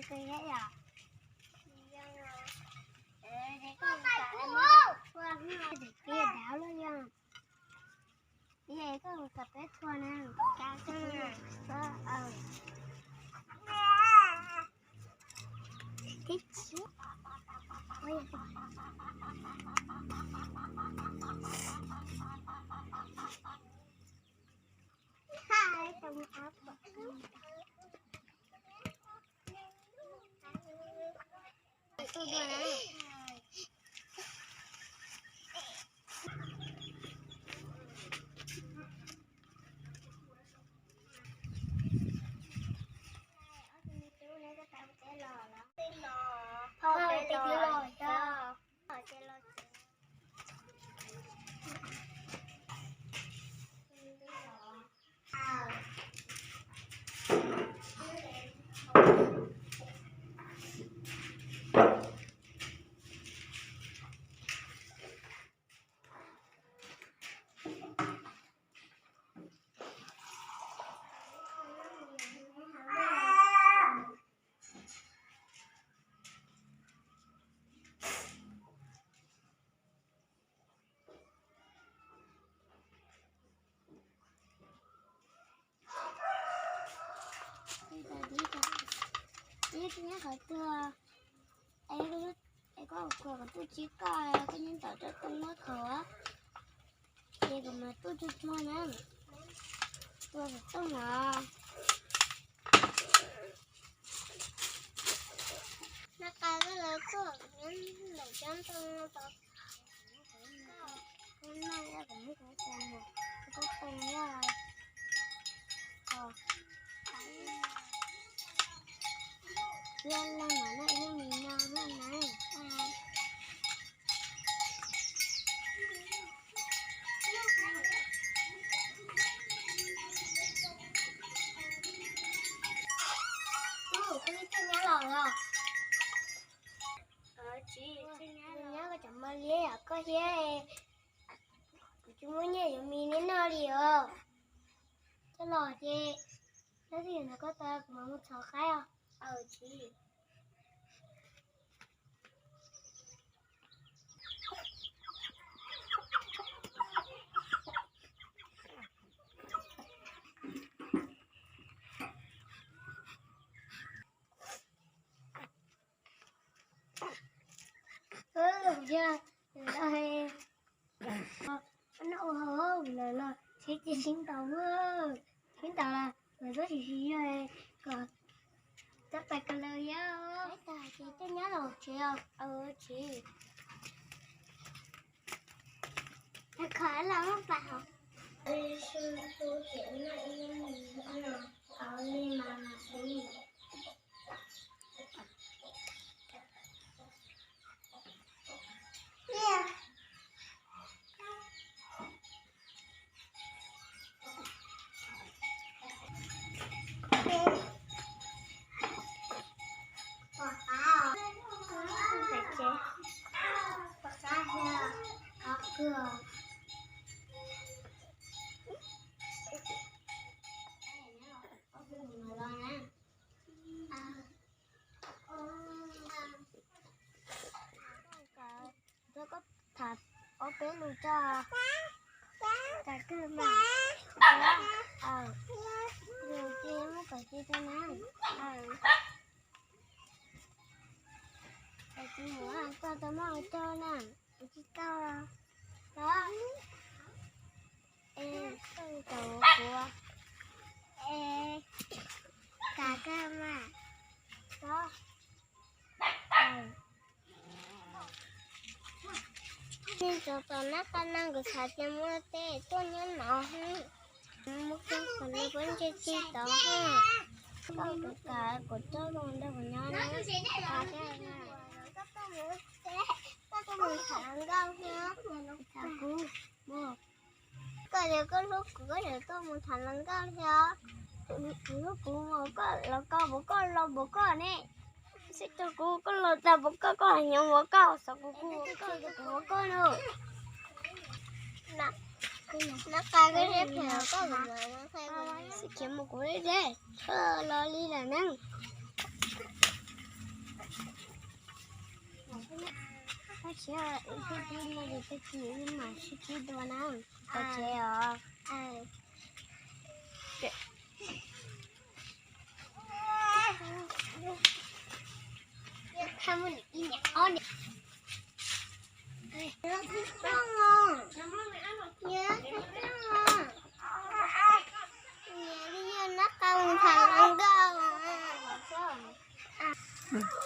kawg thiab yom. Ces koj mus kam peb thua na, kab koj na. Thib tsib. Ib nyob qhov twg, es koj kuv qhov twg tsis koj, koj nyob tom rau toj muab qhov, ces kuv mam tuaj tsuag tsuag na, tuaj tom toj no. Nab qa koj lawv tuaj nyob ntawm cov ntoo no tau. Kuv noj yog kuv muab kuv tus mus, kuv tus yog, yog leej mam noj ib lub mis no na. Nyob koj cov mos liab yom, koj thiab kuv tsis muaj nyiaj yuav mis neb noj li os. Coj los ces tab sis ntawd koj tau kuv mam mus txhom qaib os. Yog no ua hauv lawm los tsheb cia sib ntaus, sib ntaus los lawv txhob sim sim yog kom txhob pais kawg lawm yog. Ces coj nyab los tsev os. Tsis kho los muab pais hauv. Koj tham ob peb lus tso. Kam kawg mas. Yus ces muab kom ci tau na. Kam ci mus koj tau muab ua cog na. Kuv tsis tau. Los es koj tau kuv es kam kawg mas. Los nej tau tom nab qa no kuv xav tias muaj tej tuaj nyob no. Muab koj qhov no peb ntsej tij tod ha. Koj tus kav kom coj los nrog kuv nyob na. Koj tuaj mus tham hluas nkauj thiab. Tham kuv. Koj tias koj hlub kuv, koj yuav tuaj mus tham hluas nkauj thiab. Kuv hlub kuv, koj los koj, puas koj los puas koj ne? Seb tau kuv, koj los tag puas koj, koj hais nyob puas koj, xav kuv kuv puas koj, kuv puas koj no. Nab qa koj thiab phem koj, kuv mam xav khiav mus kuv deb deb, koj los li lawm na. Tsis, wb twb tib no ces tag kis wb mam sib kib dua na. Tau tsev os.